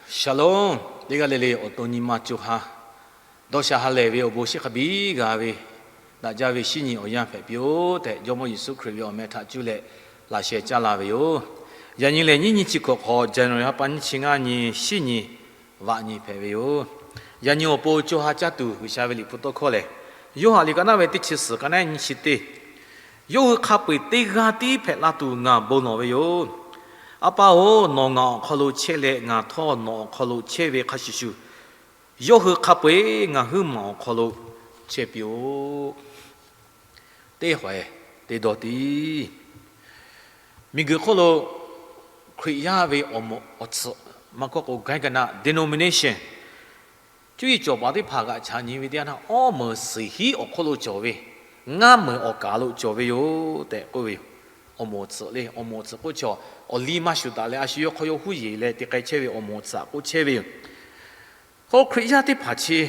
Shalom. Teˇ g'aˇ le le awˬ to nyi ma co ha dawˇ sha ha lehˬ ve awˬ bon shiˍ hk'a biˇ g'a ve, daꞈ jaˇ ve shinˉ nyi awˬ yanˇ hpehꞈ piˇ-oˆ tehꞈ, Jawˇmawˇ Yeˍsuˆ Hkriꞈ ve awˬ meh htaꞈ cuˇ leh laꞈ sheh caˇ la ve yoˬ. Yaꞈ nyi lehˬ, nyiˇ nyi chi hkawꞈ hk'aw, January ha pa nyiˇ chi ngaˇ nyi, shinˉ nyi, vaꞈ nyi hpehꞈ ve yoˬ. Yaꞈ nyi awˬ pon co ha caˇ tuˬ G'uiˬsha ve Liꞈ hpu tawˇ hkawˇ lehˬ, Yoˇhanˬ liꞈ ka naˉ ve teˇ chi suhˍ ka naˉ nyiˇ chi teˇ, yawˇ hui hk'a peu-eˬ teˇ g'aˇ tiˉ hpehꞈ la tuˬ ngaˬ bon lawˬ ve yoˬ. A pa-oˬ, nawˬ ngaˬ awˬ hk'aw lo chehˇ leh ngaˬ htawˇ nawˬ awˬ hk'aw lo chehˇ ve hk'a shuˍ shuˍ, yawˇ hui hk'a peu-eˬ ngaˬ huiˉ maˬ awˬ hk'aw lo chehˇ piˇ-oˆ. Teˇ hawehˍ teˇ dawˇ tiˉ, miˬguiˬ hk'oˆ lo Hkriꞈ yaˇ ve awˬ moˍ awˬ tsuhꞈ, maˇ kawˆ k'o ไกด์ ka naˆ denomination, cuˇ yiˍ cawˬ paˍ teˇ hpaˍ g'aꞈ chaꞈ nyi ve teˇ yanˇ htaˇ, awˉ meunˍ suhˍ hiˉ awˬ hk'oˆ lo cawˬ ve, ngaˇ meunˍ awˬ kaˍ lo cawˬ ve yoˬ tehꞈ k'oˆ ve yoˬ. Awˬ moˍ awˬ tsuhꞈ le, awˬ moˍ awˬ tsuhꞈ k'oˆ chaw, awˬ liˇ maˇ shuˍ taˍ leh a shu yawˇ hk'aw yawˇ huˉ yeˬ leh te k'ai chehˇ ve awˬ moˍ awˬ tsuhꞈ k'oˆ chehˇ ve yoˬ. Hk'o Hkriꞈ yaˇ teˇ hpaˍ chi,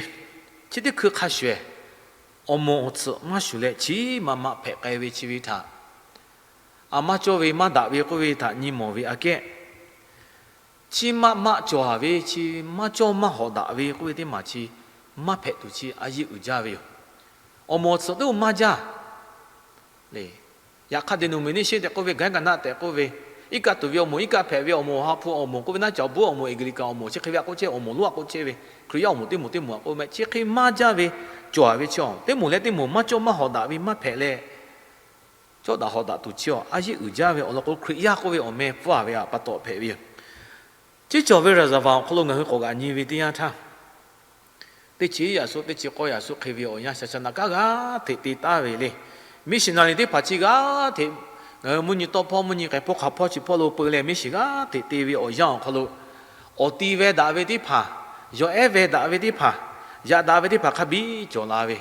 chi teˇ hkui hk'a shuˍ, awˬ moˍ awˬ tsuhꞈ maˇ shuˍ leh chi maꞈ maꞈ hpehꞈ k'ai ve chi ve htaꞈ, a maˇ cawˇ ve maˇ daꞈ ve k'oˆ ve htaꞈ nyi mawˬ ve aꞈ kehˉ, chi maꞈ maꞈ cawˬ ve chi maˇ cawˇ maˇ hawꞈ daꞈ ve k'oˆ ve teˇ maˬ chi maˇ hpehꞈ tuˬ chi a yeˇ uiˍ jaˇ ve yoˬ. Awˬ moˍ awˬ tsuhꞈ teˇ maˇ jaˇ le. Yaꞈ hk'aˇ denomination tehꞈ k'oˆ ve, ไกด์ ka naˆ tehꞈ k'oˆ ve, iˉ kaˆ tuˬ ve awˬ moˍ, iˉ kaˆ hpehꞈ ve awˬ moˍ, ha hpu awˬ moˍ k'oˆ ve, naˉ ca awˬ buˉ awˬ moˍ, Eˍg'liˍka awˬ moˍ, chi hk'e ve aꞈ k'oˆ chehˇ, awˬ moˍ lonˉ aꞈ k'oˆ chehˇ ve, Hkriꞈ yaˇ awˬ moˍ teˇ moˍ teˇ moˍ aꞈ k'oˆ meh, chi hk'e maˇ jaˇ ve cawˬ ve chi, teˇ moˍ leh teˇ moˍ maˇ cawˇ maˇ hawꞈ daꞈ ve maˇ hpehꞈ leh, cawˇ daꞈ hawꞈ daꞈ tuˬ chi a yeˇ uiˍ jaˇ ve awˬ lawn k'o, Hkriꞈ yaˇ k'oˆ ve awˬ meh pfuhˇ ve aꞈ pa taw hpehꞈ ve yoˬ. Chi cawˬ ve ราชวัง awˬ hk'aw lo ngaˬ hui k'awꞈ g'aꞈ nyi ve teˇ yanˇ htaˇ, teˇ chi yaꞈ suh teˇ chi k'awˇ yaꞈ suh hk'e ve awˬ yanˇ ศาสนากา g'aˇ hteꞈ te taˍ ve le. Missionary teˇ hpaˍ chi g'aˇ hteꞈ ngaˬ hui mvuhˇ nyi tawˇ hpawˇ mvuhˇ nyi k'ai hpawˇ hk'aˬ hpawˇ chi hpawˇ lo peu leh, mission g'aˇ hteꞈ te ve awˬ yanˇ awˬ hk'aw lo, awˬ ti veh daꞈ ve teˇ hpaˍ, yawˬ ehˉ veh daꞈ ve teˇ hpaˍ, yaꞈ daꞈ ve teˇ hpaˍ hk'a biˇ cawˬ la ve.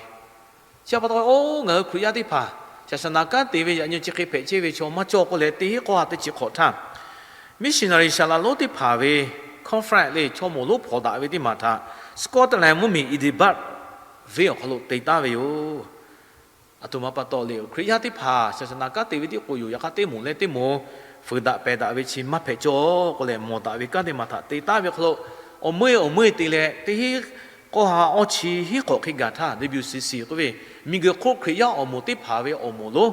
Chi pa taw, oˇ ngaˬ hui Hkriꞈ yaˇ teˇ hpaˍ ศาสนากา te ve yaꞈ nyi chi hk'e hpehꞈ chehˇ ve chaw maˇ cawˇ k'oˆ leh, teˇ hinˉ k'awˇ ha teˇ chi hk'awꞈ htaˇ, missionary saˍ laꞈ lonˉ teˇ hpaˍ ve conference le, chaw moˍ lonˉ hpawnˬ daꞈ ve teˇ maˬ htaꞈ Scotland mvuhˇmiˬ Edinburgh venˇ awˬ hk'aw lo te taˍ ve yoˬ. Aˬ htoꞈ ma pa taw le, Hkriꞈ yaˇ teˇ hpaˍ ศาสนากา te ve tiˉ k'o yoˬ. Yaꞈ hk'aˇ teˇ moˍ leh teˇ moˍ fuiˍ daꞈ pehˬ daꞈ ve chi maˇ hpehꞈ cawˇ k'oˆ leh, mawˬ daꞈ ve kanˉ teˇ maˬ htaꞈ te taˍ ve awˬ hk'aw lo, awˬ meuˇ awˬ meuˇ te leh teˇ hinˉ k'awˇ ha awˇ chi hinˉ hk'awꞈ hk'e gaˬ htaˇ, W C C k'oˆ ve miˬguiˬ hk'oˆ Hkriꞈ yaˇ awˬ moˍ teˇ hpaˍ ve awˬ moˍ lonˉ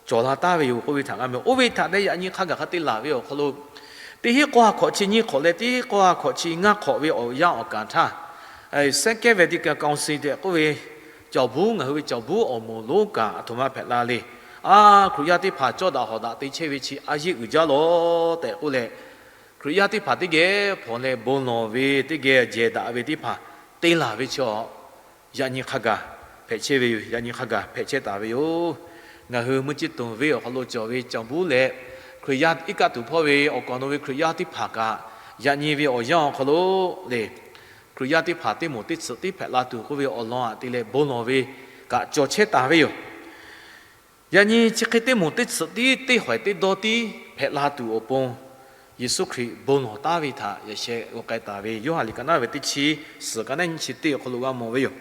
cawˬ la taˍ ve yoˬ k'oˆ ve htaꞈ g'a meh. Oˇ ve htaꞈ leh yaꞈ nyi hk'a gaˬ hk'a te laˬ ve awˬ hk'aw lo, teˇ hinˉ k'awˇ ha hkawꞈ chi nyiˇ hk'awꞈ leh teˇ hinˉ k'awˇ ha hkawꞈ chi ngaˇ hk'awꞈ ve awˬ yanˇ awˬ kaˍ htaˇ, Second Vatican Council tehꞈ k'oˆ ve cawˬ buˉ, ngaˬ hui ve cawˬ buˉ awˬ moˍ lonˉ kaꞈ aˬ htoꞈ ma hpehꞈ la le. A, Hkriꞈ yaˇ teˇ hpaˍ cawˇ daꞈ hawꞈ daꞈ te chehˇ ve chi a yeˇ uiˍ jaˇ lawˬ tehꞈ k'oˆ leh, Hkriꞈ yaˇ teˇ hpaˍ teˇ geh hpawnˬ leh bon lawˬ ve, teˇ geh jehˬ daꞈ ve teˇ hpaˍ te laˬ ve chi, yaꞈ nyi hk'a gaˬ hpehꞈ chehˇ ve yoˬ. Yaꞈ nyi hk'a gaˬ hpehꞈ chehˇ taˍ ve yoˬ. Ngaˬ hui mvuhˇ ciˇ tuˬ venˇ awˬ hk'aw lo cawˬ ve cawˬ buˉ leh, Hkriꞈ yaˇ iˉ kaˆ tuˬ hpawˇ ve awˬ kaˍ awˬ nu ve Hkriꞈ yaˇ teˇ hpaˍ kaꞈ, yaꞈ nyi ve awˬ yanˇ awˬ hk'aw lo le, Hkriꞈ yaˇ teˇ hpaˍ teˇ moˍ teˇ tsuhꞈ tiˉ hpehꞈ la tuˬ k'oˆ ve awˬ lawn aꞈ te leh bon lawˬ ve kaꞈ cawˬ chehˇ taˍ ve yoˬ. Yaꞈ nyi chi hk'e teˇ moˍ teˇ tsuhꞈ tiˉ teˇ hawehˍ teˇ dawˇ tiˉ hpehꞈ la tuˬ awˬ pon, Yeˍsuˆ Hkriꞈ bon lawˬ taˍ ve htaꞈ yaꞈ sheh g'aw k'ai taˍ ve Yoˇhanˬ liꞈ ka naˉ ve teˇ chi suhˍ ka naˉ nyiˇ chi teˇ awˬ hk'aw lo g'a mawˬ ve yoˬ.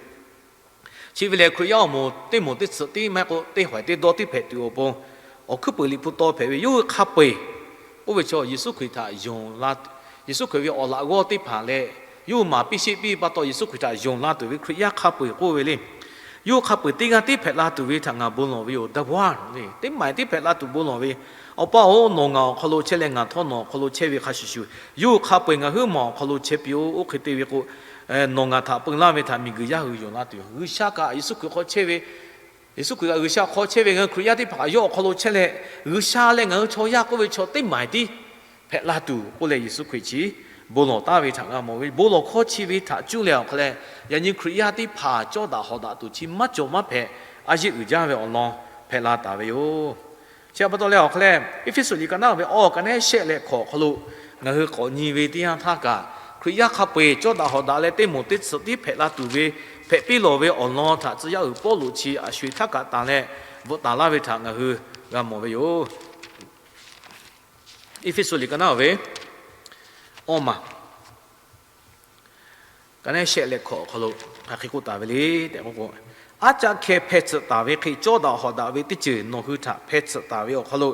Chi ve lehˬ, Hkriꞈ yaˇ awˬ moˍ teˇ moˍ teˇ tsuhꞈ tiˉ maˇ heˆ k'o, teˇ hawehˍ teˇ dawˇ tiˉ hpehꞈ tuˬ awˬ pon, Awˬ hkuiˉ puiˍ Liꞈ hpu taw hpehꞈ ve, yawˇ hui hk'a peu-eˬ k'oˆ ve chaw Yeˍsuˆ Hkriꞈ htaꞈ yonˍ la, Yeˍsuˆ Hkriꞈ ve awˬ laꞈ g'awˇ teˇ hpaˍ leh, yawˇ hui maˍ piˇ sheˆ piˇ pa taw Yeˍsuˆ Hkriꞈ htaꞈ yonˍ la tuˬ ve Hkriꞈ yaˇ hk'a peu-eˬ k'oˆ ve le. Yawˇ hui hk'a peu-eˬ teˇ g'aˇ tiˉ hpehꞈ la tuˬ ve htaꞈ ngaˬ bon lawˬ ve yoˬ. Daꞈ vaˇ le, teˇ maˬ tiˉ hpehꞈ la tuˬ bon lawˬ ve. Awˬ pa-oˬ, nawˬ ngaˬ awˬ hk'aw lo chehˇ leh ngaˬ htawˇ nawˬ awˬ hk'aw lo chehˇ ve hk'a shuˍ shuˍ, yawˇ hui hk'a peu-eˬ ngaˬ huiˉ maˬ awˬ hk'aw lo chehˇ piˇ-oˆ. Oˇ hk'e te ve k'o, nawˬ ngaˬ htaꞈ peu laˇ ve htaꞈ miˬguiˬ yaˇ hui yonˍ la tuˬ yoˬ. G'uiˬsha kaꞈ Yeˍsuˆ Hkriꞈ hk'aw chehˇ ve, Yeˍsuˆ Hkriꞈ kaꞈ G'uiˬsha hk'aw chehˇ ve ngaˬ hui Hkriꞈ yaˇ teˇ hpaˍ kaꞈ yawˇ awˬ hk'aw lo chehˇ leh, G'uiˬsha leh ngaˬ hui chaw yaˇ k'oˆ ve chaw teˇ maˬ tiˉ hpehꞈ la tuˬ k'oˆ leh, Yeˍsuˆ Hkriꞈ chi bon lawˬ taˍ ve htaꞈ g'a mawˬ ve. Bon lawˬ hkawˇ chi ve htaꞈ cuˇ leh awˬ hk'a leh, yaꞈ nyi Hkriꞈ yaˇ teˇ hpaˍ cawˇ daꞈ hawꞈ daꞈ tuˬ chi maˇ cawˬ maˇ hpehꞈ, a yeˇ uiˍ jaˇ ve awˬ lawn hpehꞈ la taˍ ve yoˬ. Chi pa taw leh awˬ hk'a leh, Eˇfeˇsuꞈ liꞈ ka naˉ ve awˬ ka naˉ shehˆ leh hkawꞈ awˬ hk'aw lo ngaˬ hui k'awꞈ nyi ve teˇ yanˇ htaˇ kaꞈ, Hkriꞈ yaˇ hk'a peu-eˬ cawˇ daꞈ hawꞈ daꞈ leh teˇ moˍ teˇ tsuhꞈ tiˉ hpehꞈ la tuˬ ve hpehꞈ piˇ lawˬ ve awˬ lawn htaꞈ tcuh yaˇ uiˍ Pawˇluꞈ chi a sho-eˬ htaˇ kaꞈ tanˬ leh bvuhꞈ taˍ laˇ ve htaꞈ ngaˬ hui g'a mawˬ ve yoˬ. Eˇfeˇsuꞈ liꞈ ka naˉ ve awˇ maˬ ka naˉ shehˆ leh hkawꞈ awˬ hk'aw lo hk'aˬ hk'e k'oˆ taˍ ve le tehꞈ k'oˆ k'o, aˉ caˆ hkeh hpeh tsuhꞈ taˍ ve hk'e cawˇ daꞈ hawꞈ daꞈ ve teˇ ceuˬ nawˬ hui htaꞈ hpeh tsuhꞈ taˍ ve awˬ hk'aw lo,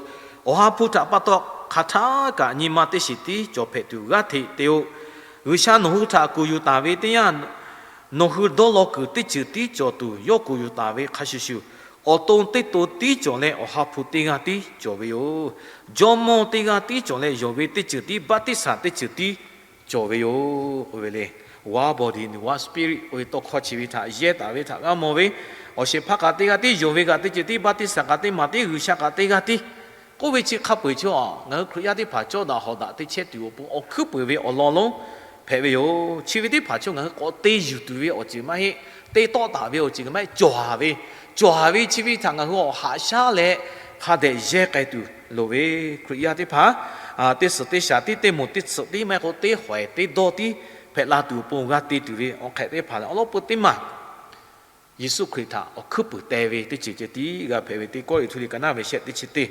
Awˬ ha hpu htaꞈ pa taw hk'aˬ htaˇ kaꞈ nyi ma teˇ shiˍ tiˉ cawˬ hpehꞈ tuˬ g'aˇ hteꞈ te-o. G'uiˬsha nawˬ hui htaꞈ kuˬ yuˬ taˍ ve teˇ yanˇ, nawˬ hui dawˇ law kuiˬ teˇ ceuˬ tiˉ cawˬ tuˬ yawˇ kuˬ yuˬ taˍ ve hk'a shuˍ shuˍ, awˬ to teˇ to tiˉ cawˬ leh Awˬ ha hpu teˇ g'aˇ tiˉ cawˬ ve yoˬ. Jawˇmawˇ teˇ g'aˇ tiˉ cawˬ leh yonˍ ve teˇ ceuˬ tiˉ, baˆtiˆsaˬ teˇ ceuˬ tiˉ cawˬ ve yoˬ k'oˆ ve le. One body, one spirit k'oˆ ve tawˇ hkawˇ chi ve htaꞈ yehˇ taˍ ve htaꞈ g'a mawˬ ve, awˬ shehˍ hpaˇ kaꞈ teˇ g'aˇ tiˉ, yonˍ ve kaꞈ teˇ ceuˬ tiˉ, baˆtiˆsaˬ kaꞈ teˇ maˬ tiˉ, G'uiˬsha kaꞈ teˇ g'aˇ tiˉ k'oˆ ve chi hk'a peu-eˬ chi a, ngaˬ hui Hkriꞈ yaˇ teˇ hpaˍ cawˇ daꞈ hawˍ daꞈ te chehˇ tuˬ awˬ pon awˬ hkuiˉ peuˬ ve awˬ lawn lonˉ hpehꞈ ve yoˬ. Chi ve teˇ hpaˍ chi ngaˬ hui k'awꞈ te yuˬ tuˬ ve awˬ ceuˬ maˇ heˆ. Te tawˆ taˍ ve awˬ ceuˬ maˇ heˆ. Cawˬ ve, cawˬ ve chi ve htaꞈ ngaˬ hui awˬ haꞈ shaˉ leh hk'a dehꞈ yehˇ k'ai tuˬ loˍ ve Hkriꞈ yaˇ teˇ hpaˍ, teˇ suhˍ teˇ shaˍ tiˉ, teˇ moˍ teˇ tsuhꞈ tiˉ, maˇ heˆ k'o teˇ hawehˍ teˇ dawˇ tiˉ hpehꞈ la tuˬ awˬ pon g'a te tuˬ ve awˬ hk'ehꞈ teˇ hpaˍ lehˬ, awˬ lawn peu teˇ maˬ Yeˍsuˆ Hkriꞈ htaꞈ awˬ hkuiˉ peuˬ teh ve teˇ ceuˬ ceh tiˉ g'a hpehꞈ ve teˇ kawˇ liꞈ htu liꞈ ka naˉ ve shehˆ teˇ chi teˇ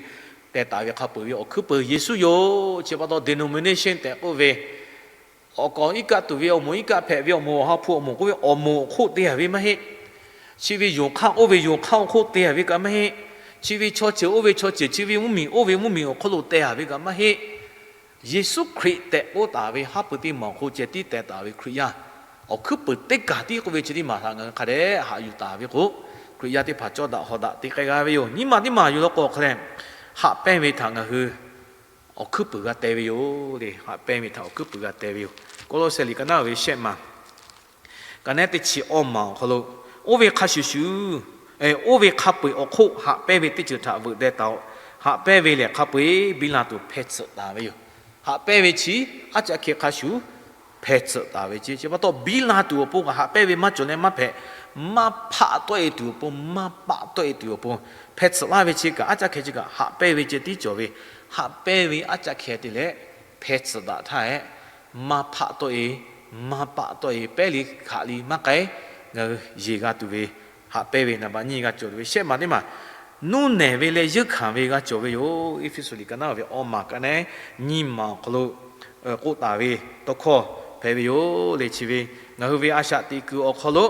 teh taˍ ve hk'a peu-eˬ ve awˬ hkuiˉ peuˬ Yeˍsuˆ yoˬ. Chi pa taw denomination tehꞈ k'oˆ ve awˬ kawꞈ iˉ kaˆ tuˬ ve awˬ moˍ, iˉ kaˆ hpehꞈ ve awˬ moˍ, Awˬ ha hpu awˬ moˍ k'oˆ ve awˬ moˍ awˬ hk'oˆ te-a ve maˇ heˆ. Chi ve yonˍ hk'aˇ oˇ ve yonˍ hk'aˇ awˬ hk'oˆ te-a ve kaꞈ maˇ heˆ. Chi ve chaw ceuˬ oˇ ve chaw ceuˬ, chi ve mvuhˇ miˬ oˇ ve mvuhˇ miˬ awˬ hk'oˆ lo teh-a ve kaꞈ maˇ heˆ. Yeˍsuˆ Hkriꞈ tehꞈ k'oˆ taˍ ve haˉ pui teˇ maˬ awˬ hk'oˆ ceh tiˉ teh taˍ ve Hkriꞈ yaˇ awˬ hkuiˉ peuˬ teˇ kaˬ tiˉ k'oˆ ve chi teˇ maˬ htaꞈ ngaˬ hui hk'a dehꞈ haꞈ yuˬ taˍ ve k'o, Hkriꞈ yaˇ teˇ hpaˍ cawˇ daꞈ hawˍ daꞈ te k'ai g'a ve yoˬ. Nyi ma teˇ maˬ yuˬ law k'o hk'a leh, haꞈ pehnˇ ve htaꞈ ngaˬ hui awˬ hkuiˉ peuˬ g'a teh ve yoˬ le. Haꞈ pehnˇ ve htaꞈ awˬ hkuiˉ peuˬ g'a teh ve yoˬ. Kawˇlawˇsehˍ liꞈ ka naˉ ve shehˆ maˬ ka naˉ teˇ chi awˇ maˬ awˬ hk'aw lo, oˇ ve hk'a shuˍ shuˍ, oˇ ve hk'a peu-eˬ awˬ hk'oˆ haꞈ pehnˇ ve teˇ ceuˬ htaꞈ veuꞈ deh taˍ-oꞈ. Haꞈ pehnˇ ve lehˬ hk'a peu-eˬ biˇ la tuˬ hpeh tsuhꞈ taˍ ve yoˬ. Haꞈ pehnˇ ve chi aˉ caˆ hkeh hk'a shuˍ hpeh tsuhꞈ taˍ ve ce. Chi pa taw biˇ la tuˬ awˬ pon kaꞈ haꞈ pehnˇ ve maˇ cawˬ leh maˇ hpehꞈ, maˇ hpaˆ tawˆ-e tuˬ awˬ pon, maˇ paˆ tawˆ-e tuˬ awˬ pon hpeh tsuhꞈ laˇ ve chi kaꞈ, aˉ caˆ hkeh chi kaꞈ haꞈ pehnˇ ve ceh tiˉ cawˬ ve, haꞈ pehnˇ ve aˉ caˆ hkeh te leh hpeh tsuhꞈ daꞈ htaˇ hehꞈ, maˇ hpaˆ tawˆ-e, maˇ paˆ tawˆ-e, pehˉ li hkaꞈ li maˇ k'ai, ngaˬ hui yeˬ g'a tuˬ ve, haꞈ pehnˇ ve naˍ baꞈ nyiˇ g'a cawˬ tuˬ ve shehˆ maˬ teˇ maˬ, nuˇ nehˬ ve leh yeunˇ hkanˍ ve g'a cawˬ ve yoˬ. Eˇfeˇsuꞈ liꞈ ka naˉ ve awˇ maˬ ka naˉ nyiˇ maˬ awˬ hk'aw lo k'oˆ taˍ ve tawˇ hkawˇ hpehꞈ ve yoˬ le. Chi ve ngaˬ hui ve a shaꞈ teꞈ kuiˬ awˬ hk'aw lo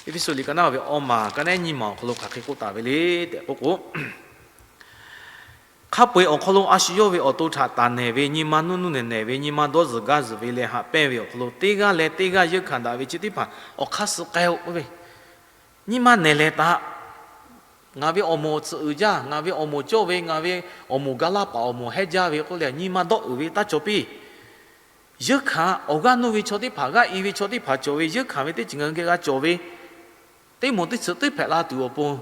Eˇfeˇsuꞈ liꞈ ka naˉ ve awˇ maˬ ka naˉ nyiˇ maˬ awˬ hk'aw lo hk'aˬ hk'e k'oˆ taˍ ve le tehꞈ k'oˆ k'o, hk'a peu-eˬ awˬ hk'aw lo a shu yawˇ ve awˬ to htaꞈ taˍ nehˬ ve, nyi ma nuˇ nuˇ nehˬ nehˬ ve, nyi ma dawˇ zuhˬ gaˇ zuhˬ ve leh haꞈ pehnˇ ve awˬ hk'aw lo teˇ g'aˇ leh teˇ g'aˇ yeunˇ hkanˍ daꞈ ve chi teˇ hpaˍ awˬ hk'aˇ suh k'ai-o k'oˆ ve, nyi ma nehˬ lehˬ taˍ. Ngaˬ ve awˬ moˍ awˬ tsuhꞈ uiˍ jaˇ, ngaˬ ve awˬ moˍ cawˇ ve, ngaˬ ve awˬ moˍ ga laˇ paˍ awˬ moˍ hehˉ jaˇ ve k'oˆ leh nyi ma dawˇ uiˍ ve taˇ cawˬ piˇ. Yeunˇ hkanˍ awˬ g'aˇ nuˇ ve chaw teˇ hpaˍ, g'aˇ i ve chaw teˇ hpaˍ cawˬ ve, yeunˇ hkanˍ ve teˇ ceuˬ ngaˬ hui geh g'a cawˬ ve, teˇ moˍ teˇ tsuhꞈ teˇ hpehꞈ la tuˬ awˬ pon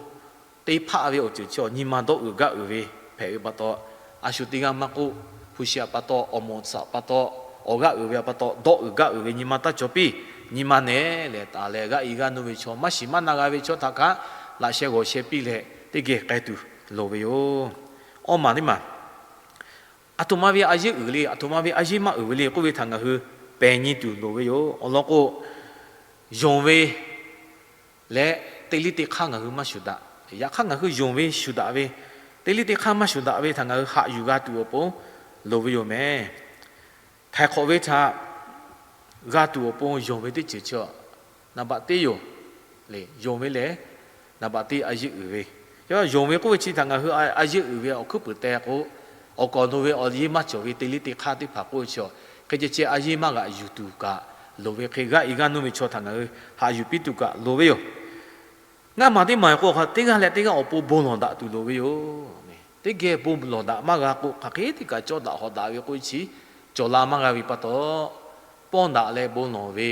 te hpaˆ ve awˬ ceuˬ chi nyi ma dawˇ uiˍ gaˇ uiˍ ve hpehꞈ ve pa taw, a shu teˇ g'aˇ maˇ k'oˆ, hpu shi htaꞈ pa taw, awˬ moˍ awˬ tsuhꞈ pa taw, awˬ g'aˇ uiˍ ve pa taw dawˇ uiˍ gaˇ uiˍ ve nyi ma taˇ cawˬ piˇ. Nyi ma nehˬ lehˬ taˍ leh g'aˇ i g'aˇ nuˇ ve chaw, maˇ shiˍ maˇ na g'a ve chaw htaꞈ kaꞈ laꞈ sheh g'awˬ sheh piˇ leh teˇ geh k'ai tuˬ loˍ ve yoˬ. Awˇ maˬ teˇ maˬ, aˬ htoꞈ ma ve a yeˇ uiˍ le, aˬ htoꞈ ma ve a yeˇ maˇ uiˍ ve le k'oˆ ve htaꞈ ngaˬ hui pehˬ nyi tuˬ loˍ ve yoˬ. Awˬ lawn k'o, yonˍ ve leh teˇ liˇ teˇ hk'aˇ ngaˬ hui maˇ shuˍ daꞈ. Yaꞈ hk'aˇ ngaˬ hui yonˍ ve shuˍ daꞈ ve, teˇ liˇ teˇ hk'aˇ maˇ shuˍ daꞈ ve htaꞈ ngaˬ hui haꞈ yuˬ g'a tuˬ awˬ pon loˍ ve yoˬ mehˍ. Htaiˍ hk'awꞈ ve htaꞈ g'a tuˬ awˬ pon yonˍ ve teˇ ceuˬ chi a, naˍ baꞈ teˇ yoˬ. Leh yonˍ ve lehˬ, naˍ baꞈ teˇ a yeˇ uiˍ ve. Yonˍ ve k'oˆ ve chi htaꞈ ngaˬ hui a yeˇ uiˍ ve awˬ hkuiˉ puiˍ teh k'o, awˬ kawꞈ nawˬ ve awˬ yeˇ maˇ cawˬ ve teˇ liˇ teˇ hk'aˇ teˇ hpaˍ k'oˆ ve chi a, hk'e ceh ceh a yeˇ maˇ g'aꞈ yuˬ tuˬ kaꞈ loˍ ve hk'e, g'aˇ i g'aˇ nuˇ ve chaw htaꞈ ngaˬ hui haꞈ yuˬ piˇ tuˬ kaꞈ loˍ ve yoˬ. Ngaˇ maˬ teˇ maˬ k'o, teˇ g'aˇ leh teˇ g'aˇ awˬ pon bon lawˬ daꞈ tuˬ loˍ ve yoˬ. Teˇ geh bon lawˬ daꞈ maˇ g'a k'o, hk'aˬ hk'e teˇ kaꞈ cawˇ daꞈ hawꞈ daꞈ ve k'oˆ ve chi cawˬ la maˇ g'a ve pa taw, pawˇ daꞈ leh bon lawˬ ve,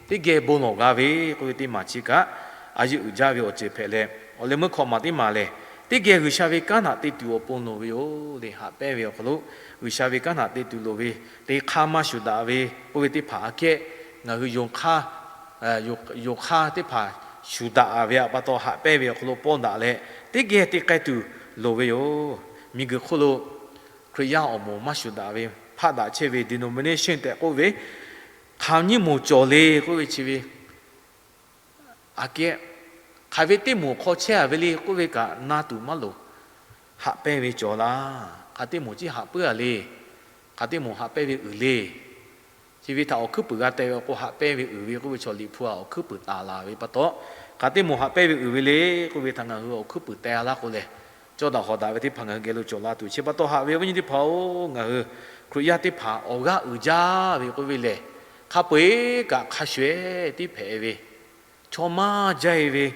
teˇ geh bon lawˬ g'a ve k'oˆ ve teˇ maˬ chi kaꞈ, a yeˇ uiˍ jaˇ ve awˬ ceuˬ hpehꞈ leh, awˬ leh meuˇ hkawꞈ maˬ teˇ maˬ lehˬ, teˇ geh G'uiˬsha ve kanˉ htaꞈ te tuˬ awˬ pon loˍ ve yoˬ. Leh haꞈ pehnˇ ve awˬ hk'aw lo G'uiˬsha ve kanˉ htaꞈ te tuˬ loˍ ve, teˇ hk'aˇ maˇ shuˍ daꞈ ve k'oˆ ve teˇ hpaˍ aꞈ kehˉ, ngaˬ hui yonˍ hk'aˇ teˇ hpaˍ shuˍ daꞈ ve pa taw, haꞈ pehnˇ ve awˬ hk'aw lo pawˇ daꞈ leh teˇ geh te k'ai tuˬ loˍ ve yoˬ. Miˬguiˬ hk'oˆ lo Hkriꞈ yaˇ awˬ moˍ maˇ shuˍ daꞈ ve, hpaˆ daꞈ chehˇ ve denomination tehꞈ k'oˆ ve, hk'aˬ nyiˇ moˍ cawˬ le k'oˆ ve chi ve, aꞈ kehˉ, hk'aˬ ve teˇ moˍ hk'aw chehˇ-a ve le k'oˆ ve kaꞈ na tuˬ maˇ loˍ. Haꞈ pehnˇ ve cawˬ laˇ. Hk'aˬ teˇ moˍ ciˉ haꞈ puiˉ-a le. Hk'aˬ teˇ moˍ haꞈ pehnˇ ve uiˍ le. Chi ve htaꞈ awˬ hkuiˉ puiˍ g'a teh ve awˬ k'o, haꞈ pehnˇ ve uiˍ ve k'oˆ ve chaw Liꞈ hpu a awˬ hkuiˉ puiˍ taˍ laˬ ve pa taw, hk'aˬ teˇ moˍ haꞈ pehnˇ ve uiˍ ve le k'oˆ ve htaꞈ ngaˬ hui awˬ hkuiˉ puiˍ teh laˇ k'o lehˬ, cawˇ daꞈ hawꞈ daꞈ ve teˇ hpaˍ ngaˬ hui geh lo cawˬ la tuˬ. Chi pa taw haꞈ ve awˬ viˉ nyi teˇ hpaˍ-oˬ, ngaˬ hui Hkriꞈ yaˇ teˇ hpaˍ awˬ g'aˇ uiˍ jaˇ ve k'oˆ ve lehˬ, hk'a peu-eˬ kaꞈ hk'a shuˍ-eˬ tiˉ hpehꞈ ve, chaw maˇ jaˇ-e ve,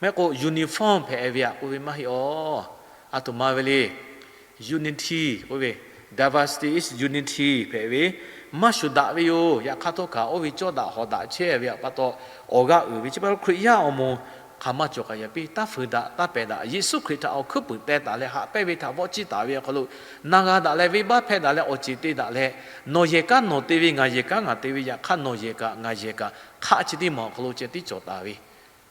mehˆ k'o uniform hpehꞈ ve aꞈ k'oˆ ve maˇ heˆ awˬ. A htoꞈ ma ve le, unity k'oˆ ve, diversity is unity hpehꞈ ve, maˇ shuˍ daꞈ ve yoˬ. Yaꞈ hk'aˇ htawˇ kaꞈ oˇ ve cawˇ daꞈ hawˍ daꞈ chehˇ ve pa taw, awˬ g'aˇ uiˍ ve chi pa taw Hkriꞈ yaˇ awˬ moˍ hk'aˬ ma cawˬ kaꞈ yaꞈ piˇ taˇ fuiˍ daꞈ taˇ pehˬ daꞈ. Yeˍsuˆ Hkriꞈ htaꞈ awˬ hkuiˉ puiˍ teh taˍ leh haꞈ pehnˇ ve htaꞈ vawˆ ciˇ taˍ ve awˬ hk'aw lo, na g'a daꞈ leh venˇbaˆ hpehˇ daꞈ leh awˬ ceˬ te daꞈ leh, nawˬ yehˬ kanˉ nawˬ te ve, ngaˬ yehˬ kanˉ ngaˬ te ve, yaꞈ hk'aˇ nawˬ yehˬ kaꞈ ngaˬ yehˬ kaꞈ hk'aˆ chi teˇ maˬ awˬ hk'aw lo ceh tiˉ cawˬ taˍ ve,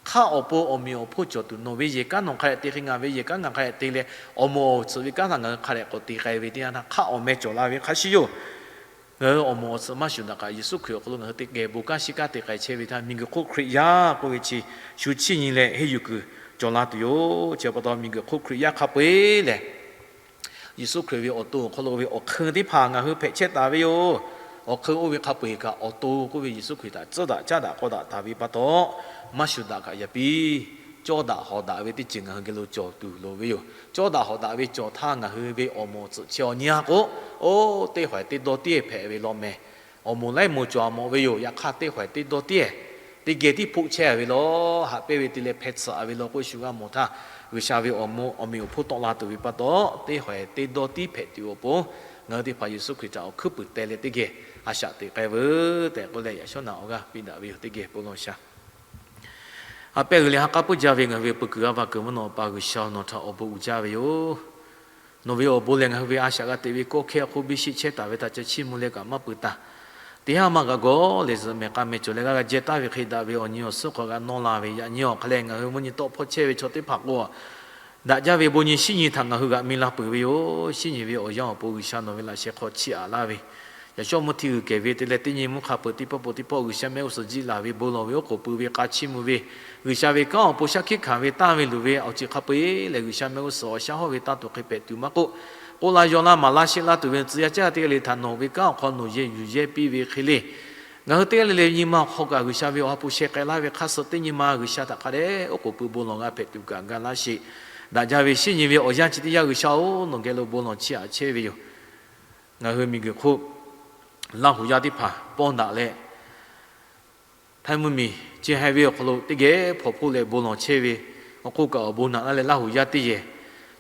hk'aˆ awˬ pon awˬ meꞈ awˬ hponˇ cawˬ tuˬ nawˬ ve yehˬ kanˉ nawˬ hk'a dehꞈ te hk'e, ngaˬ ve yehˬ kanˉ ngaˬ hk'a dehꞈ te leh, awˬ moˍ awˬ tsuhꞈ ve kanˉ htaꞈ ngaˬ hui hk'a dehꞈ k'awꞈ te k'ai ve teˇ yanˇ htaˇ hk'aˆ awˬ meh cawˬ laˇ ve hk'a shuˍ yoˬ. Ngaˬ hui awˬ moˍ awˬ tsuhꞈ maˇ shuˍ daꞈ kaꞈ Yeˍsuˆ Hkriꞈ awˬ hk'aw lo ngaˬ hui teˇ geh bon kanˉ shiˉ kanˉ te k'ai chehˇ ve htaˇ, miˬguiˬ hk'oˆ Hkriꞈ yaˇ k'oˆ ve chi shu chiˇ nyi leh henˇ yuˬ kuiˬ cawˬ la tuˬ yoˬ. Chi pa taw miˬguiˬ hk'oˆ Hkriꞈ yaˇ hk'a peu-eˬ lehˬ, Yeˍsuˆ Hkriꞈ ve awˬ to awˬ hk'aw lo ve awˬ hk'eun teˇ hpaˍ ngaˬ hui hpehꞈ chehˇ taˍ ve yoˬ. Awˬ hk'eun oˇ ve hk'a peu-eˬ kaꞈ awˬ to k'oˆ ve Yeˍsuˆ Hkriꞈ htaꞈ tcuhˉ daꞈ caˉ daꞈ k'aw daꞈ taˍ ve pa taw, maˇ shuˍ daꞈ kaꞈ yaꞈ piˇ, cawˇ daꞈ hawˍ daꞈ ve teˇ ceuˬ ngaˬ hui geh lo cawˬ tuˬ loˍ ve yoˬ. Cawˇ daꞈ hawˍ daꞈ ve cawˬ htaˇ ngaˬ hui ve awˬ moˍ awˬ tsuhꞈ chi awˬ nyi-a k'o, oˇ teˇ hawehˬ teˇ dawˇ tiˉ hpehꞈ ve law meh. Awˬ moˍ laiˉ moˍ cawˬ a mawˬ ve yoˬ. Yaꞈ hk'aˇ teˇ hawehˬ teˇ dawˇ tiˉ, teˇ geh tiˉ hpoˆ chehˇ ve law, haꞈ pehnˇ ve te leh hpeh tsuhꞈ ve law k'oˆ shu g'a mawˬ htaˇ, G'uiˬsha ve awˬ moˍ awˬ meꞈ awˬ hponˇ tawˆ la tuˬ ve pa taw, teˇ hawehˬ teˇ dawˇ tiˉ hpehꞈ tuˬ awˬ pon, ngaˬ hui teˇ hpaˍ Yeˍsuˆ Hkriꞈ htaꞈ awˬ hkuiˉ puiˍ teh leh teˇ geh a shaꞈ teꞈ k'ai veuˬ tehꞈ k'oˆ leh, yaꞈ shawˉ naꞈ awˬ g'aˇ piˇ daꞈ ve yoˬ. Teˇ geh bon lawˬ shaˍ. A pehˉ g'uiˬ leh ha k'aˉ puiˉ jaˇ ve ngaˬ hui ve peu kuiˬ g'a va kuiˬ mvuhˇ naw awˬ pa G'uiˬsha, nawˬ htaꞈ awˬ bon uiˍ jaˇ ve yoˬ. Nawˬ ve awˬ bon lehˬ, ngaˬ hui ve a shaꞈ g'a teꞈ ve kawˇ hkehˇ awˬ hk'oˆ biˇ sheˆ chehˇ taˍ ve htaꞈ ca chiˇ mvuh leh kaꞈ maˇ peuˬ taˍ. Teˇ haˉ maˇ g'a gawˬ leh zuhꞈ mehˍ k'a mehˍ cawˬ leh g'a g'a jehˇ taˍ ve hk'e, daꞈ ve awˬ nyi awˬ suhˉ hk'aw g'a nawˇ la ve, yaꞈ nyi awˬ hk'a leh ngaˬ hui mvuhˇ nyi tawˆ hpawˇ chehˇ ve chaw teˇ hpaˍ k'o, daꞈ jaˇ ve bon nyi shiˉ nyi htaꞈ ngaˬ hui g'aꞈ mi la peuˬ ve yoˬ. Shiˉ nyi ve awˬ yanˇ awˬ pon G'uiˬsha nawˬ ve laꞈ sheh hk'aw chiˇ aꞈ laˇ ve, yaꞈ shawˉ mvuhˇ hti g'uiˬ kehˬ ve te leh teˇ nyi mvuhˇ hk'a peuˬ teˇ pawˆ pon teˇ pawˆ G'uiˬsha mehˆ g'uˇ suhˍ jiˆ laˬ ve bon lawˬ ve oˉ k'oˍ pui ve k'a chiˇ mvuh ve, G'uiˬsha ve kanˉ awˬ pon shaˉ hkiˆ hkanˍ ve tanˇ ve luˬ ve awˬ ceuˬ hk'a peu-eˬ lehˬ, G'uiˬsha mehˆ g'uˇ suhˍ awˬ shaˉ hawˇ ve tanˇ tuˬ hk'e hpehꞈ tuˬ maˇ k'oˆ, k'oˆ la yaw la maˍ la sheˆ la tuˬ ve tcuh yaˇ caˇ teˇ g'aˇ le htaꞈ nawˬ ve kanˉ awˬ hk'aw nawˬ yehˬ yuˬ yehˇ piˇ ve hk'e le, ngaˬ hui teˇ g'aˇ le le nyi ma awˬ hk'aw kaꞈ G'uiˬsha ve awˬ ha hpu sheh k'ai laˇ ve hk'aˇ suh teˇ nyi ma G'uiˬsha htaꞈ hk'a dehꞈ oˉ k'oˍ pui bon lawˬ g'a hpehꞈ tuˬ kaꞈ ga laˇ sheˍ. Daꞈ jaˇ ve shiˉ nyi ve awˬ yanˇ chi teˇ yanˇ G'uiˬsha-oˬ, nawˬ geh lo bon lawˬ chiˇ aꞈ chehˇ ve yoˬ. Ngaˬ hui miˬguiˬ hk'oˆ Laˇ huˍ yaˇ teˇ hpaˍ pawˇ daꞈ leh, htaiˇ mvuhˇmiˬ chi haiˬ ve awˬ hk'aw lo teˇ geh hpawnˬ hpoˆ leh bon lawˬ chehˇ ve, awˬ hk'oˆ kaꞈ awˬ bon naꞈ laˇ leh Laˇ huˍ yaˇ teˇ yehˬ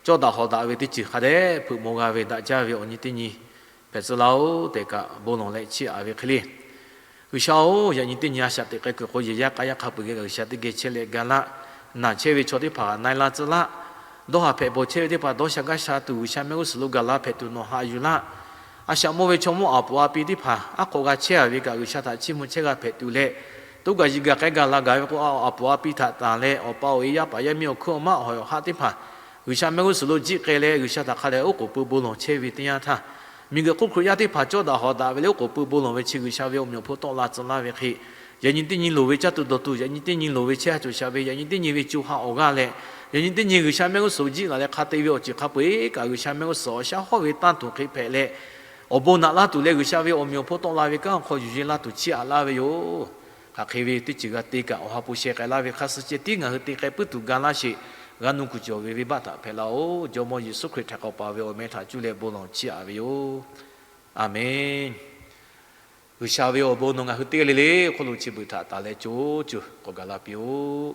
cawˇ daꞈ hawˍ daꞈ ve teˇ ceuˬ hk'a dehꞈ hpeuꞈ maw g'a ve, daꞈ jaˇ ve awˬ nyi teˇ nyi hpehꞈ tcuh laˇ-oˬ tehꞈ kaꞈ bon lawˬ leh chiˇ aꞈ ve hk'e le. G'uiˬsha-oˬ, yaꞈ nyi teˇ nyi a shaꞈ teꞈ k'ai kuiˬ k'o, yehˬ yaˇ k'a yaˇ hk'a peu-eˬ geh G'uiˬsha teˇ geh chehˇ leh ga laˇ. Naˬ chehˇ ve chaw teˇ hpaˍ na-e la tcuh laˇ. Dawˇ haˍ hpehꞈ bawˬ chehˇ ve teˇ hpaˍ dawˇ sha gaˇ sha tuˬ G'uiˬsha mehˆ g'uˇ suhˍ lo gaˬ la hpehꞈ tuˬ nawˬ haꞈ yuˬ laˇ. A shaꞈ mawˇ ve chaw mawˇ aˬ puˍ a pi teˇ hpaˍ aˉ hk'awꞈ g'a chehˇ a ve kaꞈ, G'uiˬsha htaꞈ chiˇ mvuh chehˇ g'a hpehꞈ tuˬ leh, toˇ gaˬ yiˬ gaˬ k'ai gaˬ la gaˬ ve k'o, aˬ puˍ a pi htaꞈ tanˬ leh awˬ pa awˬ e yaˇ paˍ yaˇ miˇ awˬ hkuiˉ awˬ maˇ awˬ hawˍ awˬ haˆ teˇ hpaˍ G'uiˬsha mehˆ g'uˇ suhˍ lo jiˆ k'ai leh, G'uiˬsha htaꞈ hk'a dehꞈ oˉ k'oˍ pui bon lawˬ chehˇ ve teˇ yanˇ htaˇ, miˬguiˬ hk'oˆ Hkriꞈ yaˇ teˇ hpaˍ cawˇ daꞈ hawˍ daꞈ ve leh oˉ k'oˍ pui bon lawˬ ve chi G'uiˬsha ve awˬ meꞈ awˬ hponˇ tawˆ la tcuh laˇ ve hk'e, yaꞈ nyi teˇ nyi loˍ ve caˇ tuˬ dawˬ tuˬ, yaꞈ nyi teˇ nyi loˍ ve chehˇ ha cawˬ sha ve, yaꞈ nyi teˇ nyi ve co ha awˬ g'aˇ leh, yaꞈ nyi teˇ nyi G'uiˬsha mehˆ g'uˇ suhˍ jiˆ laˬ leh hk'a te ve awˬ ceuˬ hk'a peu-eˬ kaꞈ, G'uiˬsha mehˆ g'uˇ suhˍ awˬ shaˉ hawˇ ve tanˇ tuˬ hk'e hpehꞈ leh, awˬ bon naꞈ laˇ tuˬ leh G'uiˬsha ve awˬ meꞈ awˬ hponˇ tawˆ la ve kanˉ awˬ hk'aw yuˬ yehˇ laˇ tuˬ chiˇ aꞈ laˇ ve yoˬ. Hk'aˬ hk'e ve teˇ ceuˬ g'a te kaꞈ, awˬ ha hpu sheh k'ai laˇ ve hk'a suh ceh tiˉ ngaˬ hui te k'ai puiˉ tuˬ ga laˇ sheˍ. G'a nu kuiˬ cawˬ ve venˇbaˆ htaꞈ hpehꞈ laˇ-oˬ. Jawˇmawˇ Yeˍsuˆ Hkriꞈ htaꞈ k'awꞈ paˍ ve awˬ meh htaꞈ cuˇ leh bon lawˬ chiˇ aꞈ ve yoˬ. A menˬ. G'uiˬsha ve awˬ bon nawˬ ngaˬ hui teˇ g'aˇ le le awˬ hk'oˆ lo chi beuꞈ htaꞈ taˍ leh co cuˬ k'awꞈ gaˬ la piˇ-oˆ.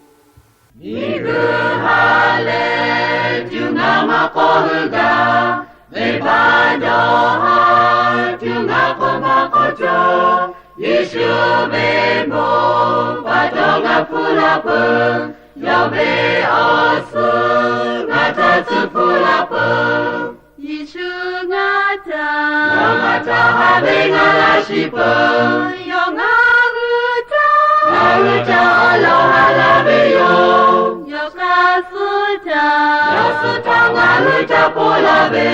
Miˬguiˬ ha lehˬ, cuˇ ngaˬ maˇ k'awꞈ hui gaˬ. Venˇbaˆ dawˇ haˍ, cuˇ ngaˬ k'awꞈ maˇ k'awꞈ cawˬ. Yeˍsuˆ ve bon pa taw ngaˬ hpuˇ la peuˬ. Yawˇ ve awˬ suhˍ ngaˬ htaꞈ tcuh hpuˇ la peuˬ. Yeˍsuˆ ngaˬ htaꞈ, yawˇ ngaˬ htaꞈ haꞈ ve ngaˬ laˇ shiˍ peuˬ. Yawˇ ngaˬ hui htaꞈ, ngaˬ hui htaꞈ awˬ lawn haꞈ la ve yoˬ. Yawˇ hk'a suh htaꞈ, yawˇ suh htaꞈ ngaˬ hui htaꞈ ponˬ laˇ ve,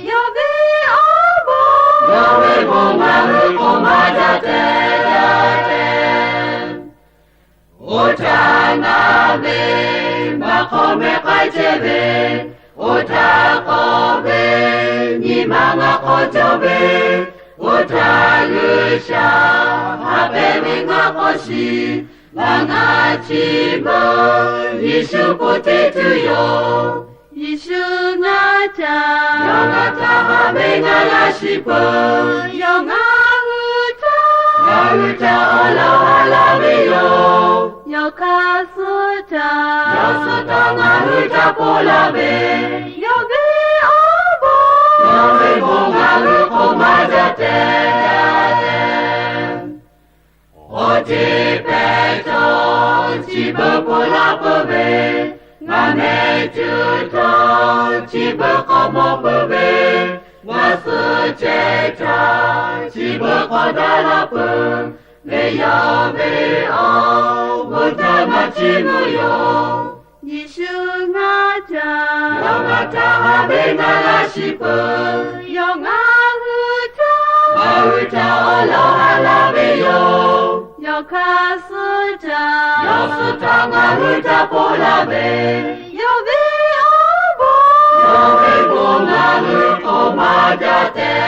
yawˇ ve awˬ bon, yawˇ ve bon ngaˬ hui k'oˆ maˇ jaˇ tehꞈ jaˇ tehꞈ. Oˇ htaˇ ngaˬ ve maˇ hk'awꞈ meh k'ai chehˇ ve, oˇ htaˇ k'awꞈ ve nyi ma ngaˬ hk'aw cawˬ ve, oˇ htaˇ G'uiˬsha haꞈ pehnˇ ve ngaˬ k'awꞈ shiˍ, maˇ ngaˬ chi beuꞈ Yeˍsuˆ k'oˆ teˇ tuˬ yoˬ. Yeˍsuˆ ngaˬ htaꞈ, yawˇ ngaˬ htaꞈ haꞈ ve ngaˬ laˇ shiˍ Chi peuˬ yawˇ ngaˬ hui htaꞈ, ngaˬ hui htaꞈ awˬ lawn haꞈ laˇ ve yoˬ. Yawˇ hk'aˇ suh htaˇ, yawˇ suh htaˇ ngaˬ hui htaꞈ ponˬ laˇ ve, yawˇ ve awˬ bon, yawˇ ve bon ngaˬ hui k'awꞈ maˇ jaˇ tehꞈ, awˬ ceˬ pehˍ htawˇ chi beuꞈ ponˬ laˇ peuˬ ve, ngaˬ mehˆ cuˇ htawˇ chi beuꞈ k'awꞈ mawˬ peuˬ ve, ngaˬ suh chehˇ htaˇ chi beuꞈ k'awꞈ daꞈ laˇ peuˬ ve, yawˇ ve awˬ bon htaꞈ maˇ chiˇ mvuh yoˬ. Yeˍsuˆ ngaˬ htaꞈ, yawˇ ngaˬ htaꞈ haꞈ ve ngaˬ laˇ shiˍ peuˬ. Yawˇ ngaˬ hui htaꞈ, ngaˬ hui htaꞈ awˬ lawn haꞈ laˇ ve yoˬ. Yawˇ hk'aˇ suh htaˇ, yawˇ suh htaˇ ngaˬ hui htaꞈ ponˬ laˇ ve, yawˇ ve awˬ bon, yawˇ ve bon ngaˬ hui k'awꞈ maˇ jaˇ tehꞈ